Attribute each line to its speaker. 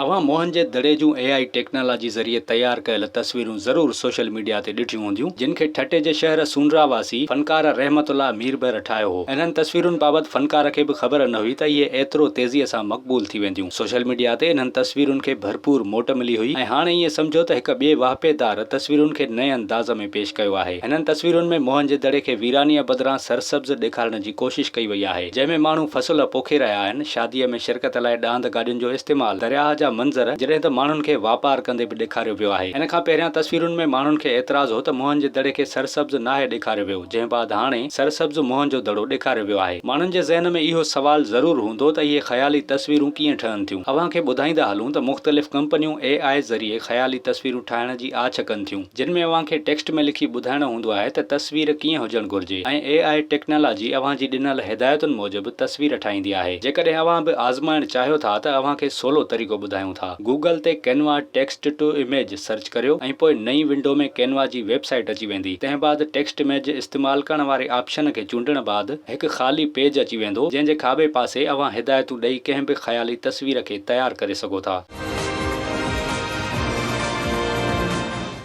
Speaker 1: اوهان موهن جي دڙي جون اي I technology ذريعي تيار ڪيل تصويرون ضرور سوشل ميڊيا تي ڏٺيون هونديون، جن کي ٺٽي جي شهر سونرا واسي فنڪار رحمت الله ميربحر ٺاهيو هو. انهن تصويرن بابت فنڪار کي به خبر نه هئي ته اهي ايترو تيزيء سان مقبول ٿي وينديون. سوشل ميڊيا تي انهن تصويرن کي ڀرپور موٽ ملي هئي ۽ هاڻي ائين سمجهو ته هڪ ٻئي واهپيدار تصويرن کي نئين انداز ۾ پيش ڪيو آهي. هنن تصويرن ۾ موهن جي دڙي کي ويرانيء بدران سرسبز ڏيکارڻ جي ڪوشش ڪئي وئي آهي، جنهن ۾ ماڻهو فصل پوکي رهيا آهن. شاديء ۾ شرڪت لاء ڏاند گاڏين جو استعمال، درياهه جا منظر، جڏهن ته ماڻهن کي واپار ڪندي به ڏيکاريو ويو آهي. ان کان پهريان تصويرن ۾ ماڻهن کي اعتراض هو ته موهن جي دڙي کي سرسبز ناهي ڏيکاريو ويو، جنهن بعد هاڻي سرسبز موهن جو دڙو ڏيکاريو ويو آهي. ماڻهن جي ذهن ۾ اهو سوال ضرور هوندو ته اهي خيالي تصويرون ڪيئن ٺهن ٿيون؟ اوهان کي ٻڌائيندا هلون ته مختلف ڪمپنيون اي آء ذريعي خيالي تصويرون ٺاهڻ جي آڇ ڪن ٿيون. جن ۾ اوهان کي ٽيڪسٽ ۾ لکي ٻڌائڻو هوندو آهي ته تصوير ڪيئن هجڻ گهرجي ۽ اي I technology اوهان جي ڏنل هدايتن موجب تصوير ٺاهيندي آهي. جيڪڏهن اوهان به آزمائڻ چاهيو ٿا ته اوهان کي سولو طريقو ٻڌايون ٿا. گوگل تي Canva text to image search ڪريو ۽ پوء نئين ونڊو ۾ ڪينوا جي ويب سائيٽ اچي ويندي. تنهن بعد ٽيڪسٽ اميج استعمال ڪرڻ واري آپشن کي چونڊڻ بعد هڪ خالي پيج اچي ويندو جنهن جي کاٻي پاسي اوهان هدايتون ڏئي ڪنهن به خيالي تصوير کي تيار ڪري سگهو ٿا.